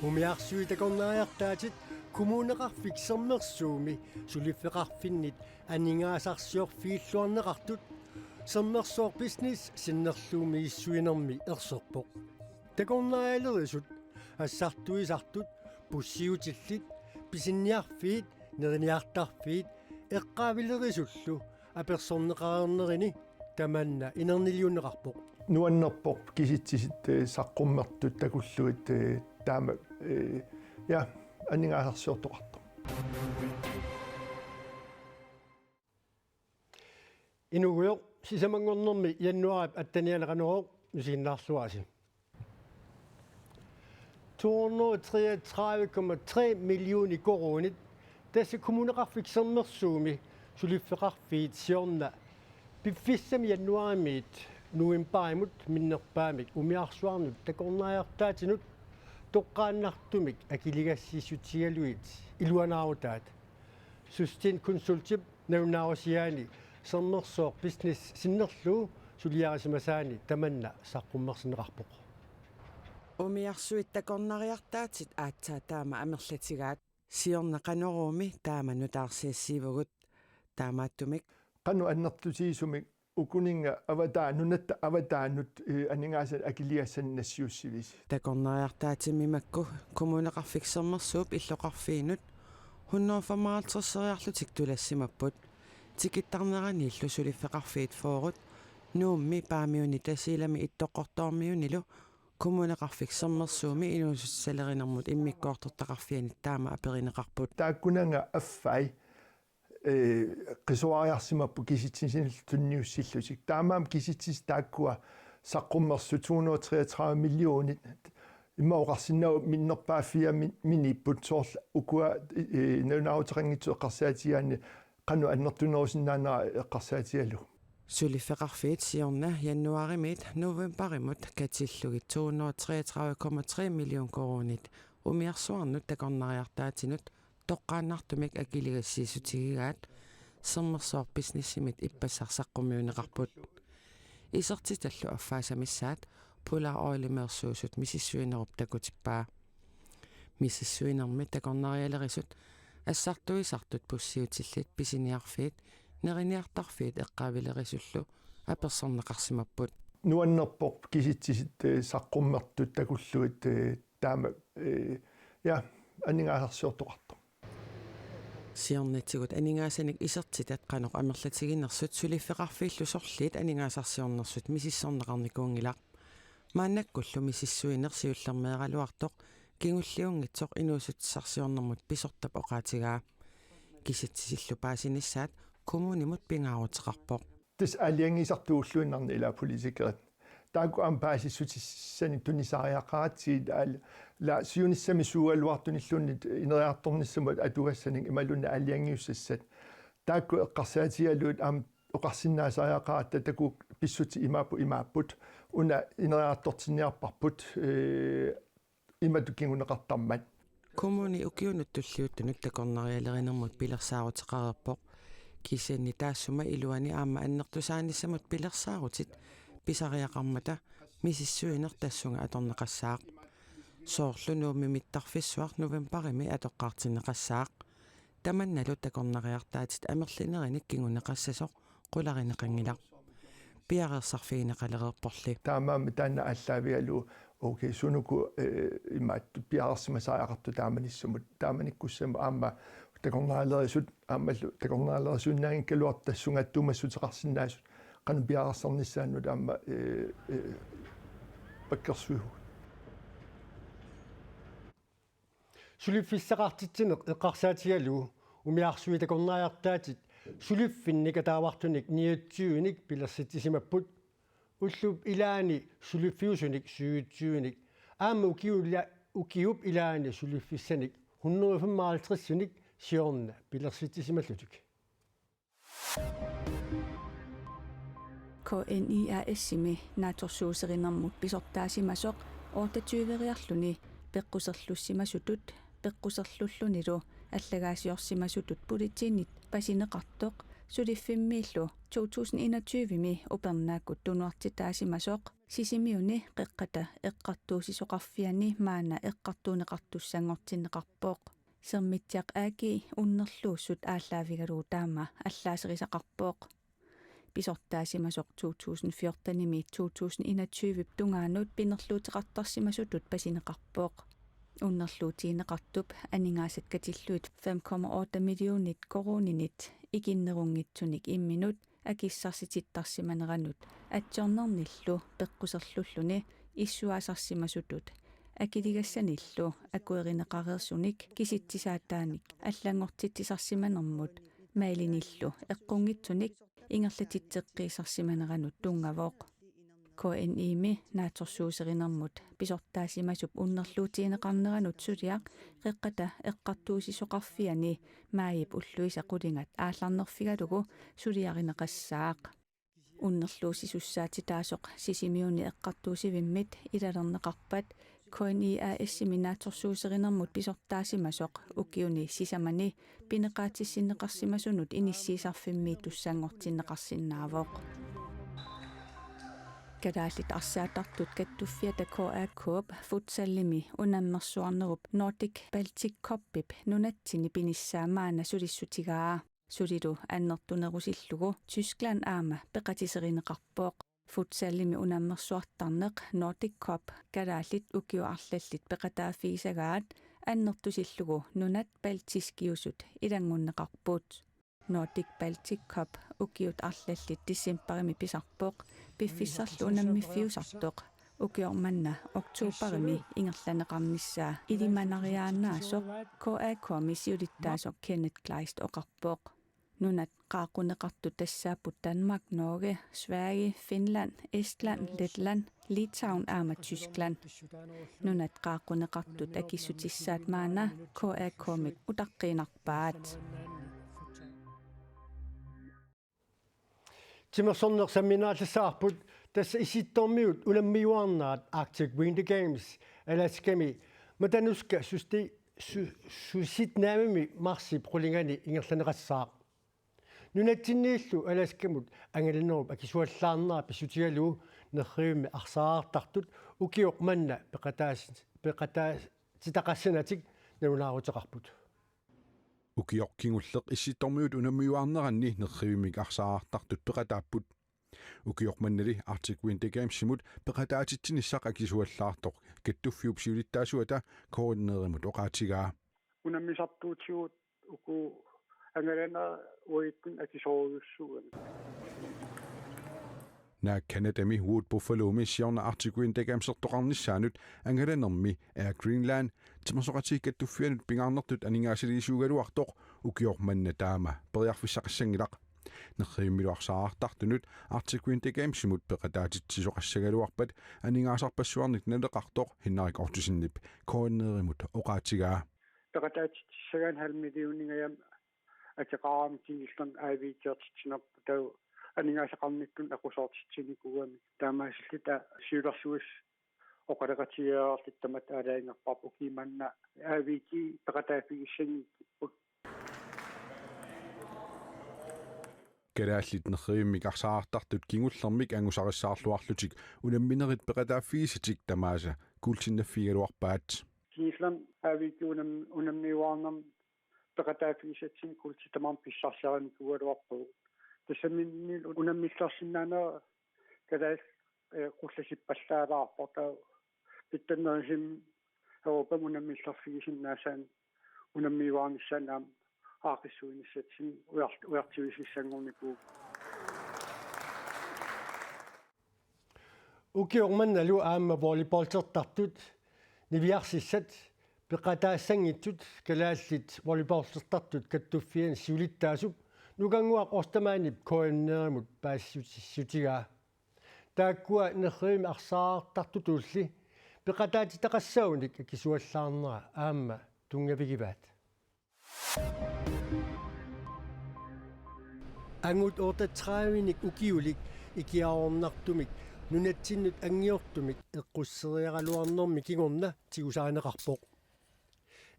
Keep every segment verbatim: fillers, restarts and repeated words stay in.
Umiarsuit takornariartaatit Kommuneqarfik Sermersuumi suliffeqarfinnit aningaasarsiorfiilluarneqartut Sermersuup Business sinnerlugu misissuinermi erserpoq. Takornarialerisut, assartuisartut, pussiutillit, pisiniarfiit, neriniartarfiit, eqqaavilerisullu apersorneqareernerini tamanna inerniliunneqarpoq. Nuannerpoq kisitsisit, eh, saqqummertut takullugit, eh, taama, eh, ja, aningaasarsiortoqartoq. Inugujoq sisamanngornermi januaarip attenianni Qanorooq nusiginnaarluarisi. To hundrede og treogtredive komma tre millioner koruunit tassa Kommuneqarfik Sermersuumi suliffeqarfiit siorna piffissami januaarimiit novembarimut minnerpaamik umiarsuarnut takornariartaatinut toqqaannartumik akiligassiissutigalugit iluanaarutaat. Sustain Consultip nalunaarusiaani Sermersuup Business sinnerlugu suliarisimasaani tamanna saqqummersinneqarpoq. Umiarsuit takornariartaatit aatsaat taama amerlatigaat. Siorna Qanoruumi taama nutaarsiassiivugut. Taamaattumik qanoq annertutigisumik ukuninnga avataa-, nunatta avataanut, eh, aningaasanik akiligassanik nassiussivisi? Takornariartaatimi makku Kommuneqarfik Sermersuup illoqarfiinut hundrede femoghalvtredseriarlutik tulassimapput. Tikittarneraniillu suliffeqarfiit fyrret Nuummi, Paamiuni, Tasiilami Ittoqqortoormiunilu Kommuneqarfik Sermersuumi inuussutissalerinermut immikkoortortaqarfianit taama aperineqarput. Taakkunannga affai, eh, qisuariarsimapput kisitsisinillu tunniussillutik. Taamaammat kisitsisit taakkua saqqummersut to hundrede og treogtredive millionit. Immaqa oqarsinnaavoq minnerpaaffiat mi-, minipput, soorlu ukua, eh, nalunaaruteqanngitsut eqqarsaatigigaanni qanoq annertunerusinnaanera eqqarsaatigalugu. Suliffeqarfiit siorna januaarimiit novembarimut katillugit to hundrede og treogtredive komma tre million koruunit umiarsuarnut takornariartaatinut toqqaannartumik akiligassiissutigigaat Sermersuup Businessimit ippassaq saqqummiunneqarput. Isertitallu affaasamissaat Polar Oilimeersuusut misissuinerup takutippaa. Misissuinermi takornarialerisut, assartuisartut, pussiutillit, pisiniarfiit, neriniartarfiit eqqaavilerisullu apersorneqarsimapput. Nuannerpoq kisitsisit, eh, saqqummertut takullugit, eh, taama, eh, ja, aningaasarsiortoqartoq. Siornatigut aningaasanik isertitat qanoq amerlatiginersut suliffeqarfiillu sorliit aningaasarsiornersut misissorneqarnikuunngilaq. Maannakkullu misissuineq siullermeeraluartoq kingulliunngitsoq inuussutissarsiornermut pisortap oqaatigaa. Kisitsisillu paasinissaat kommunimut pingaaruteqarpoq. Tassa aalajangiisartut ulluinnarni, ila, politikerit. Taakku aamma paasissutissanik tunisaariaqaratsigit, aal-, ila, siunissami suugaluartunilluunniit ineriartornissamut atugassanik imaluunniit aalajangiussassat. Taakku eqqarsaatigalugit aamma oqarsinnaasariaqaratta taakku pissutsit imaapput, imaapput. Una ineriartortinniarparput, eh, imatut kinguneqartarmat. Kommuni ukiunut tulliuttunut takornarialerinermut pilersaaruteqareerpoq. Kisianni taassuma iluani aamma annertusaanissamut pilersaarutit pisariaqarmata misissuineq tassunga atorneqassaaq. Soorlu Nuummi mittarfissuaq novembarimi atoqqaartinneqassaaq. Tamannalu takornariartaatit amerlinerini kinguneqassasoq qularineqanngilaq. Piareersarfigineqalereerporli. Taamaammat taanna aallaavigalugu, okay, sunuku, eh, imaattoq piareersimasariaqartoq taamanissamut, taamanikkussamut aamma takornarialerisut, aammalu takornarialerisuinnaanngikkaluartut tassunga attuumassuteqarsinnaasut, qanoq piareersarnissaannut aamma, eh, eh, pakkersuivugut. Suliffissaqartitsineq eqqarsaatigalugu umiarsuit takornariartaatit suliffinnik ataavartunik niogtyvenik pilersitsisimapput. Ullup ilaani suliffiusunik syvogtyvenik aamma ukiula-, ukiup ilaani suliffissanik hundrede femoghalvtredsinik siorna pilersitsisimallutik. K N I A S-imi naatsorsuuserinermut pisortaasimasoq otteogtyveriarluni peqquserlussimasutut, peqquserlullunilu allagaasiorsimasutut politiinit pasineqartoq suliffimmiillu to tusind enogtyve-mi upernaakkut tunuartitaasimasoq Sisimiuni Qeqqata Eqqartuussisoqarfiani maanna eqqartuunneqartussanngortinneqarpoq. Sermitsiaq A G unnerluussut aallaavigalugu taama allaaserisaqarpoq. Pisortaasimasoq to tusind fjortenimi to tusind enogtyve tungaanut pinerluuteqartarsimasutut pasineqarpoq. Unnerluutigineqartup aningaasat katillugit fem komma otte millionit koruuninit ikinnerunngitsunik imminut akissarsitittarsimaneranut atsiornernillu peqquserlulluni issuaasarsimasutut akiligassanillu akuerineqareersunik kisitsisaataanik allanngortitsisarsimanermut mailinillu eqqunngitsunik ingerlatitseqqiisarsimaneranut tunngavoq. K N I-mi naatsorsuuserinermut pisortaasimasup unnerluutigineqarneranut suliaq Qeqqata Eqqartuussisoqarfiani maajip ulluisa qulingat aallarnerfigalugu suliarineqassaaq. Unnerluussisussaatitaasoq Sisimiuni eqqartuussivimmit ilalerneqarpat K N I A S-imi naatsorsuuserinermut pisortaasimasoq ukiuni sisamani pineqaatissinneqarsimasunut inissiisarfimmiittussanngortinneqarsinnaavoq. Kalaallit arsaattartut kattuffiata K A K-p futsalimi unammersuarnerup Nordic Baltic Cupip nunatsinni pinissaa maanna sulissutigaa. Sulilu annertunerusillugu Tyskland aamma peqatiserineqarpoq. Futsalimi unammersuartarneq Nordic Cup kalaallit ukiut arlallit peqataaffigisagaat annertusillugu nunat baltiskiusut ilanngunneqarput. Nordic Baltic Cup ukiut arlallit decembarimi pisarpoq, piffissarlu unammiffiusartoq ukioq manna oktobarimi ingerlanneqarnissaa ilimanariaannaasoq K A K-mi siulittaasoq Kenneth Kleist oqarpoq. Nunat qaaqquneqartut tassaapput Danmark, Norge, Sverige, Finland, Estland, Letland, Litauen aamma Tyskland. Nunat qaaqquneqartut akissutissaat maanna K A K-mik utaqqiinnarpaat. Timersorneq samminaallassavarput, tassa Issittormiut unammiuaarnerat Arctic Winter Games Alaskami Matanuska Susti-, Su-, Susitnamimi marsip qulingani ingerlanneqassaaq. Nunatsinniillu Alaskamut angalanerup akisuallaarnera pissutigalugu nerrivimmi arsaartartut ukioq manna peqataas-, peqataatitaqassanatik nalunaaruteqarput. Ukioq kingulleq Issittormiut unammiuaarneranni nerrivimmik arsaartartut peqataapput. Ukioq mannali Arctic Winter Gamesimut peqataatitsinissaq akisuallaartoq kattuffiup siulittaasuata K N R-imut oqaatigaa. Unammisartuutigut uku angalanerit uagutsinnut akisoorujussuugamik. Naak Canadami Wood Buffalomi siorna Arctic Winter Gamesertoqarnissaanut angalanermi Air Greenland timersoqatigiit kattuffiannut pingaarnertut aningaasaliisuugaluartoq ukioq manna taama periarfissaqassanngilaq. Nerrivimmilu arsaartartunut Arctic Winter Gamesimut peqataatitsisoqassagaluarpat aningaasarpassuarnik naleqartoq Henrik Ottosenip K N R-imut oqaatigaa. Peqataatitsissagaanni halv millioningajammi akeqarami kingullerni aaviikiortitsinerput, taava aningaasaqarnikkut aqusoortitsinikuugamik. Taamaasilluta siulersuisut oqaloqatigiiaarlutik tamatta aalajangerparput, ukioq manna aaviikii peqataaffigissanngikkipput. Kalaallit nerrivimmik arsaartartut kingullermik angusarissaarluarlutik unamminerit peqataaffigisatik tamaasa kuultinnaffigigaluarpaat. Kingullermik aaviikii unam-, unammiuaarnermi peqataaffigisatsinnut kuultiit tamarmik pissarsiarinikuugaluarpagut. Tassaminnillu unammillersinnaanera kalaallit, eh, qullasippallaalaarpoq, taava pitsannerusumik Europami unammillerfigisinnaasaannik unammiuaarnissaannik aamma aaqqissuinissatsinnut ujar-, ujartuisussanngornikuuvoq. Ukioq mannalu aamma volleyballsertartut niviarsissat peqataassanngitsut Kalaallit Volleyballsertartut Kattuffianni siulittaasup Nukannguaq Ostermannip K N R-imut paasissutissutigaa. Taakkua nerrivimmi arsaartartutulli peqataatitaqassagunik akisuallaarnera aamma tunngavigivaat. Angut otteogtredive-nik ukiulik ikiaroornartumik nunatsinnut anngiortumik eqqusseriaraluarnermi kingorna tigusarineqarpoq.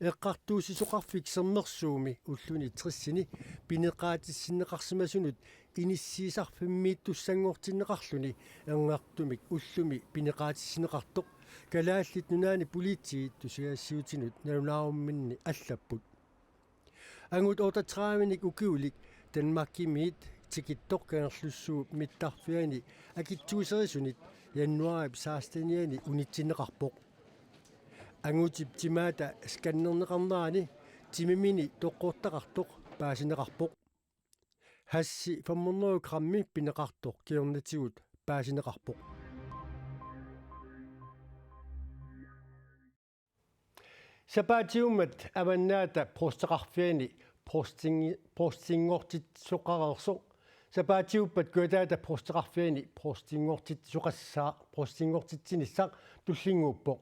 Eqqartuussisoqarfik Sermersuumi ulluni tressini pineqaatissinneqarsimasunut inissiisarfimmiittussanngortinneqarluni erngertumik ullumi pineqaatissinneqartoq Kalaallit Nunaanni Politiit tusagassiuutinut nalunaarumminni allapput. Angut otteogtredive-nik ukiulik Danmarkimiit tikittoq Kangerlussuup mittarfiani akitsuuserisunit januaarip sekstenianni unitsinneqarpoq. Angutip timaata scannerneqarnerani timimini toqqortaqartoq paasineqarpoq. Hashi fem hundrede grammi pineqartoq kingornatigut paasineqarpoq. Sapaatiummat Avannaata Provsteqarfiani provsting-, provstinngortitsisoqareersoq. Sapaatiuppat Kujataata Provsteqarfiani provstinngortitsisoqassaaq, provstinngortitsinissaq tullinnguuppoq.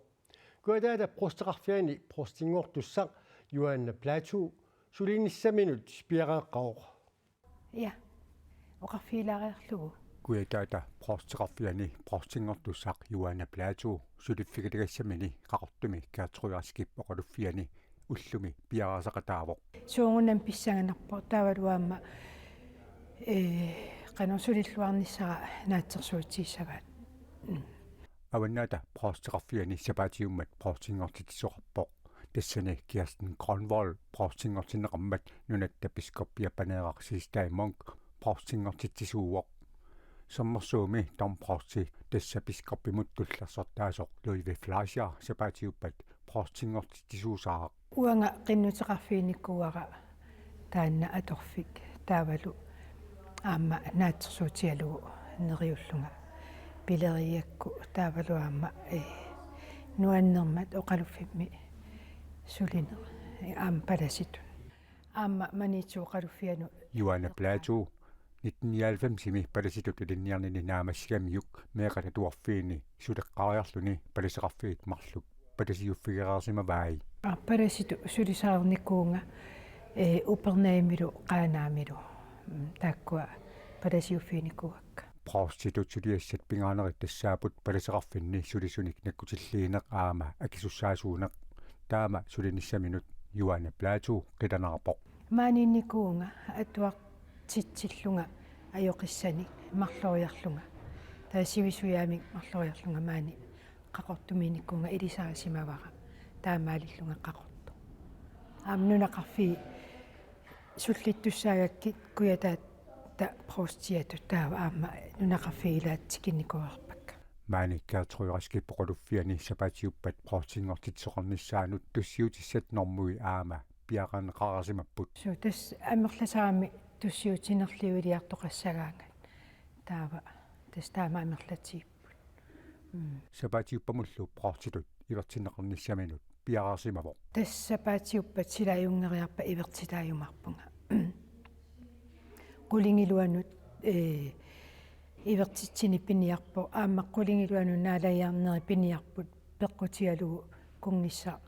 Kujataata Provsteqarfiani provstinngortussaq Juaana Platou sulinissaminut piareeqqavoq. Ja, oqarfigilaariarlugu. Kujataata Provsteqarfiani provstinngortussaq Juaana Platou suliffigiligassamini Qaqortumi Gertrud Raskip oqaluffiani ullumi piareersaqataavoq. Soorunami pissanganarpoq taavalu aamma, ee, qanoq sulilluarnissara naatsorsuutigissavat. Mm. Avannaata Provsteqarfiani sapaatiummat provstinngortitsisoqarpoq. Tassani Kirsten Grønvold provstinngortinneqarmat nunatta biskoppia Paneeraq Siegstad Munk provstinngortitsisuuvoq. Sermersuumi domprovsti, tassa biskoppimut tullersortaasoq Ludwig Fleischer, sapaatiuppat provstinngortitsisuusaaq. Uanga qinnuteqarfiginikuuara taanna atorfik taavalu aamma naatsorsuutigalugu neriullunga pilerigigakku taavalu aamma, ee, nuannermat oqaluffimmi sulineq, ee, aamma palasitut. Aamma Maniitsup oqaluffianut. Juaana Platou nitten nioghalvfemsimi palasitut ilinniarnini naammassigamiuk meeqqat atuarfiini suleqqaariarluni palaseqarfiit marluk palasiuffigereersimavai. Aa, palasitut sulisarinikuuvunga, ee, Upernavimmilu Qaanaamilu. Mm, taakkua palasiuffiginikuuakka. Provstitut suliassat pingaanerit tassaapput palaseqarfinni sulisunik nakkutilliineq aamma akisussaasuuneq. Taama sulinissaminut Juaana Platou qilanaarpoq. Maaniinnikuuvunga atuartitsillunga ajoqissanik marloriarlunga. Taava sivisujaamik marloriarlunga maani Qaqortumiinnikuuvunga ilisarisimavara taamaalillunga Qaqortoq. Aamma nunaqarfiit sullittussaagakkit Kujataata provstiatut taava aamma nunaqarfiit ilaat tikinnikuuarpakka. Maani Gertrud Raskip oqaluffiani sapaatiuppat provstinngortitsisoqarnissaanut tussiutissat normui aamma piareerneqareersimapput. Suu, tassa amerlasaramik tussiutinerliuiliartoqassagaangat. Taava tassa taama amerlatigipput. Mm. Sapaatiuppamullu provstitut ivertinneqarnissaminut piareersimavoq. Tassa sapaatiuppat sila ajunngeriarpat ivertitaajumaarpunga. Qulingiluanut, ee, ivertitsineq piniarpoq, aamma qulingiluanut naalagiarnerit piniarput peqqutigalugu kunngissa-,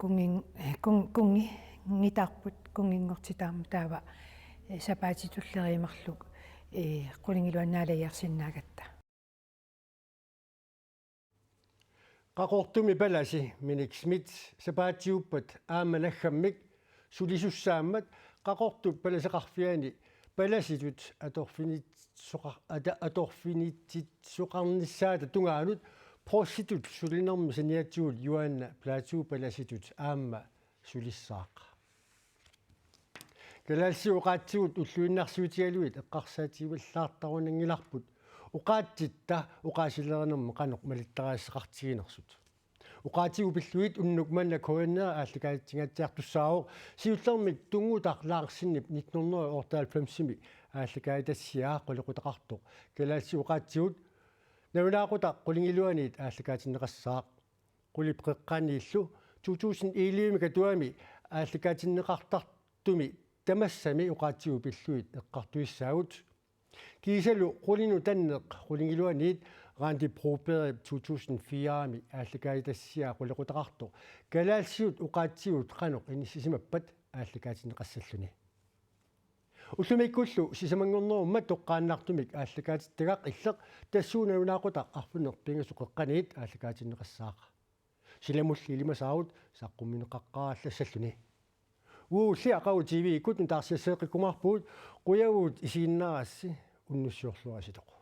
kunngin-, kun-, kunnginngitarput kunnginngortitaarmat taava, ee, sapaatip tulleriit marluk, ee, qulingiluanut naalagiarsinnaagatta. Qaqortumi palasi Minik Schmidt sapaatiuppat aamma naggammik sulisussaammat Qaqortup palaseqarfiani palasitut atorfinitsoqa-, ata-, atorfinitsoqarnissaata tungaanut provstitut sulinermi saniatigut Juaana Platou palasitut aamma sulissaaq. Kalaallisut oqaatsivut ulluinnarsiutigalugit eqqarsaatigivallaartarunanngilarput oqaatsitta oqaasilerinermut qanoq malittarisassaqartiginersut. Oqaatsigut pillugit unnuk manna K N R aallakaatitsingaatsiartussaavoq, siullermik Tunngutaq Larsenip nitten hundrede og otteoghalvfemsimi aallakaatitassiaa qulequtaqartoq. Kalaallisut oqaatsivut nalunaaqutaq qulingiluaniit aallakaatinneqassaaq. Qulip qeqqaniillu to tusind elleve-mi Katuami aallakaatinneqartartumi tamassami oqaatsigut pillugit eqqartuissaagut. Kiisalu qulinut tanneq qulingiluaniit Randi Brobergip to tusind fire-mi aallakaatitassiaa qulequtaqartoq kalaallisut oqaatsivut qanoq inissisimappat aallakaatinneqassalluni. Ullumikkullu sisamanngornerummat toqqaannartumik aallakaatittagaq illeq tassuuna nalunaaqutaq arfineq-pingasut qeqqaniit aallakaatinneqassaaq. Silamulli ilimasaarut saqqummiunneqaqqaalassalluni. Uulli aqagu T V-kkut nutaarsiasseeqqikkumaarpugut, qujavugut isiginnaarassi unnussiorluarisi toqu.